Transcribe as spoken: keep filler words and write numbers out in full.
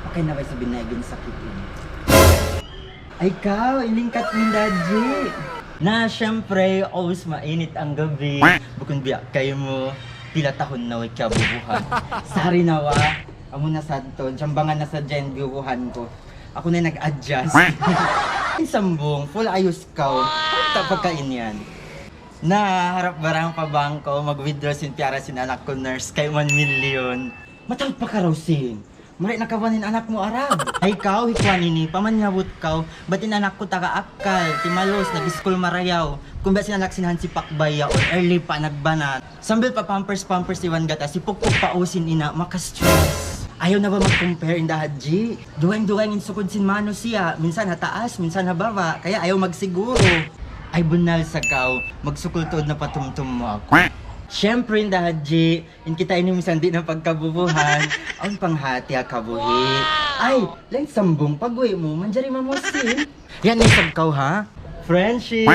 Pakay na ba sa binay gin sakit ini? Ay, kaw, in lingkat mu, Inda Hadji. Na, siyempre, always mainit ang gabi. Bukun biya' kaymu, pila tahun na way kiyabubuhan. Sorry na wa, amu na sadtu, jambangan na sadja in biyubuhan ku. Aku na in nag-adjust. In sambung, full ayus kaw. Ta pagkain yan. Na, harap barang pa bangko, mag-withdraw sin piyara sin anak ku, nurse, kay one million. Mataud pa ka raw sin. Mari na kawan in anak mu, Arab. Ay kaw, hi kuwan ini, pamanyabut kaw. Bat in anak ku taga Akkal, Timalos, nag-school marayaw. Kumbiya' sin anak sin Hansi Pakbay yaun, early pa nagbanat. Sambil pa pampers-pampers iban gatas, hipukpuk pa u sin ina', maka-stress. Ayaw na ba mag-compare, Inda Hadji? Dugaing-dugaing in sukud sin manusiya', minsan ha taas, minsan ha baba', kaya ayaw magsiguro. Ay, bunnal sa kaw, magsukul tuud na patumtum mu aku. Siyempre, Inda Hadji, in kita ini minsan di' na pagkabubuhan, awn panghati ha kabuhi'. Ay, lain sambung, pag-uwi' mu, manjari mamusin. Yan na isab kaw, ha? Friendship.